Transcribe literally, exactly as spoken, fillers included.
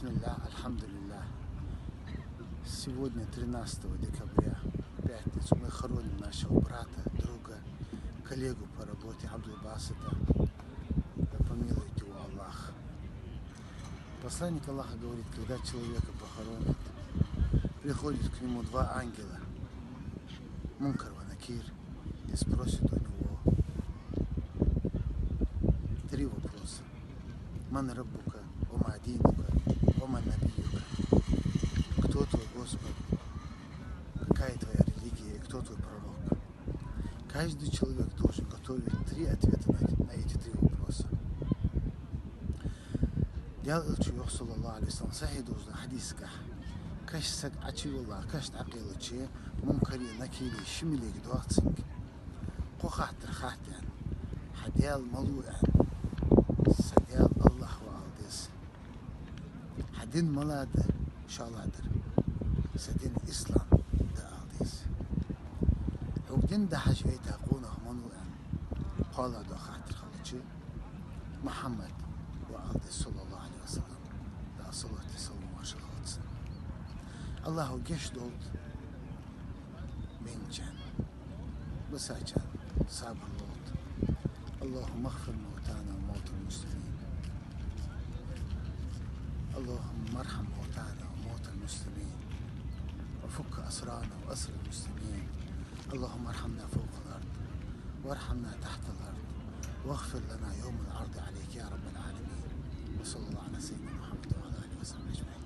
Бисмиллах, альхамдулиллах. Сегодня, тринадцатого декабря, пятница, мы хороним нашего брата, друга, коллегу по работе Абдул-Басита. Да помилует его Аллах. Посланник Аллаха говорит, когда человека похоронят, приходят к нему два ангела, Мункар ва Накир, и спросят у него три вопроса. Ман раббука, ва ма динука, ва ман набиюка? Кто твой Господь? Какая твоя религия и кто твой пророк? Каждый человек должен готовить три ответа на, на эти три вопроса. Даьла Элчано йоах, саллаллаху Ӏалайхи ва саллам, сахьихь долча хьадисагахь: каша саг Ӏочувелла, каша дӀакхеллача, Мункари Накири ши малейк доагӀа цунга, кхо хаттар хатт аьнна: хьа Даьла малув аьнна, са Даьла Аллах ва ала деза. Хьа дин малагӀа да, шоллагӀдар, са дин ислам да ала деза. Хьога дин дахьаш вайта къонах малув аьнна, кхоалагӀдола хаттар хилча, Мухьаммад ва ала деза, саллаллаху Ӏалайхи ва саллам, Даьла салоти салам-моаршал хилда цунна. Аллахо гешт долда минчан, бисачан сабар лолда. اللهم اغفر موتانا وموتى المسلمين. اللهم ارحم موتانا وموتى المسلمين، وفك أسرانا وأسر المسلمين. اللهم ارحمنا فوق الأرض، وارحمنا تحت الأرض، واغفر لنا يوم العرض عليك يا رب العالمين. وصلى الله على سيدنا محمد وعلى آله وصحبه أجمعين.